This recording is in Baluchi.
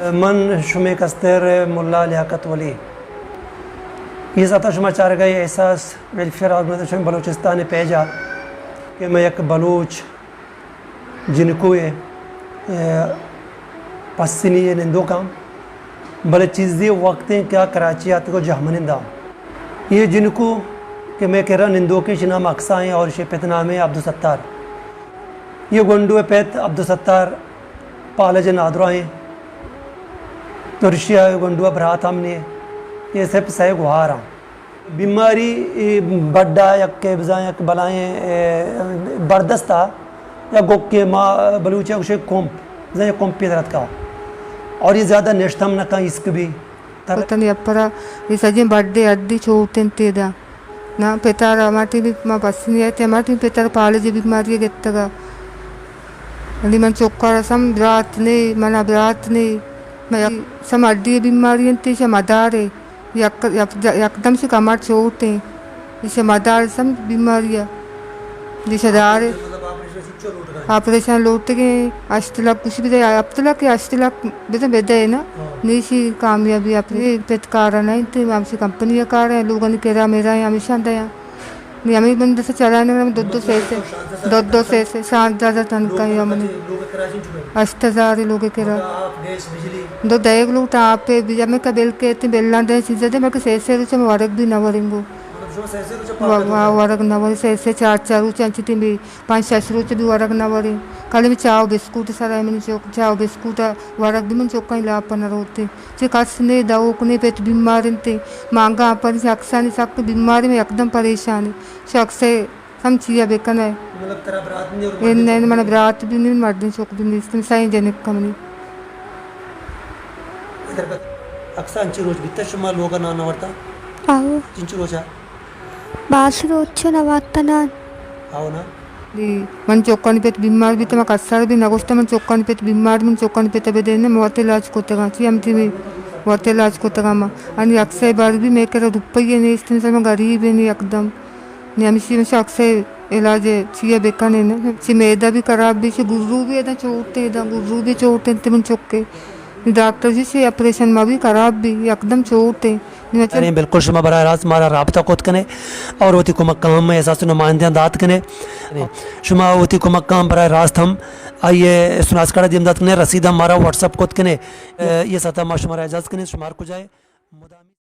من شمے کستر ملا لیاقت ولی۔ اے ساعتا شما چارگا اے احساس ویلفیئر آرگنائزیشن بلوچستان پیجا کہ مئے یک بلوچ جنکوے، اے، پسنی نندوکاں، بلے چیزے وقتیں کہ آ کراچی آتکو جہمننداں۔ اے جنکو کہ مئے کرا نندوکیں، اشی نام اقصی ایں اور اشی پت نام ایں عبدالستار۔ اے گونڈو ءِ پت عبدالستار پالج ءِ نادراہ ایں۔ ترشی ءَ گونڈو ءِ برات ہم نے۔ اے صرف سئے گوہار آں۔ بیماری اے بڈا یک بزاں یک بلائیں، اے، بردست آ یا گوکے ما بلوچی ءَ گوشے کمپ، بزاں یک کمپے درتکا۔ اور اے زیادہ نشت ہم نہ کن، اسک بھی۔ تر- وطن یپرا اے سجیں بڈے ہڈی چوٹ انت ایدا۔ نا پتارا ہما ٹیمی ما پسنی ات، ہما ٹیمی پتار پالج بیماری گتگا۔ علی من چکارا سم برات نے، منا برات نے۔ ما یک سم ہڈی بیماری انت، ایشا مدارے۔ یک، یک، یکدم شی کمر چوٹ ایں۔ ایشا مدار سم بیماری ءَ۔ ایشا دارے۔ آپریشن لوٹگیں، ہشت لکھ کچھ بدے، ہفت لکھ یا ہشت لکھ بدے، بدے نا۔ نیشی کامیابی اپنے پت کارا نہ انت، ہمشی کمپنی کار ہے، لوگانی کرا میرا ہے، ہمیشہ دیا۔ نی ہمیں بند سے چلانے میں دو دو سے سے، دو دو سے سے، شانزدہ ہزار تنخواہ ہے ہمیں۔ ہشت ہزار لوگ کرا۔ دو دائیگ لوگ تا آپ پہ بجا میں کا بل کہتے، بلاں دے چیزیں دے، میں کہ سے سے روچ میں ورگ بھی نہ ورنگو۔ وا-، وا-، ورگ نہ ورنگ، سے سے چار چار روچ انچی تھی بھی، پانچ شش روچ بھی ورگ نہ ورنگ۔ کل میں چاہ و بسکوٹ سرا من چوک، چاہ و بسکوٹ ورگ بھی من چوکاں لاپ نہ روتے۔ چہ کس نے داوک نے پت بیمار انت، مانگا پر شخصانی سک بیمار میں یکدم پریشان۔ شخص ہم چیا بہ کن ئے۔ مطلب ترا برات نی اور اے مردین نہ، چک من نی؟ برات بھی نہیں، مردین چک بھی نہیں، سائیں جنک کم نہیں۔ ادھر بت-، اکثر انچی روچ بیتا شما لوگا نان نہ ورتا؟ آو۔ چنچو روچا؟ باس روچ نہ ورتا نان۔ آو نا۔ دی، من چکانی پت بیمار بیتا، من کسر بھی نہ گوشتا، من چکانی پت بیمار، من چکانی پت بدین، من وت علاج کتگاں، چی ہم تھی وت علاج کتگاں من۔ انی اکثر بار بھی میں کرا روپیے نیست، من غریب ہیں یکدم۔ نی ہمشی من شخص علاج چیئے بہ کنیں نا۔ چی معدہ بھی خراب بھی، چی گرو بھی ادا چوٹ ایں، ادا گرو بھی چوٹ ایں، تی من چکے۔ ڈاکٹر جی چی آپریشن ما بھی خراب بھی، یکدم چوٹ ایں۔ نی من چ- ارے بالکل، شما براہ راست مارا رابطہ کت کنے اور وتی کمک ہم احساس نمائندیاں دات کنے۔ شما وتی کمک ہم براہ راست ہم آئیے سناس کڑا دیم دات کنے، رسید ہم مارا واٹس اپ کت کنے۔ اے، یہ ساعتا ما شمارا اجازت کنے، شمار کجائے؟ مدامی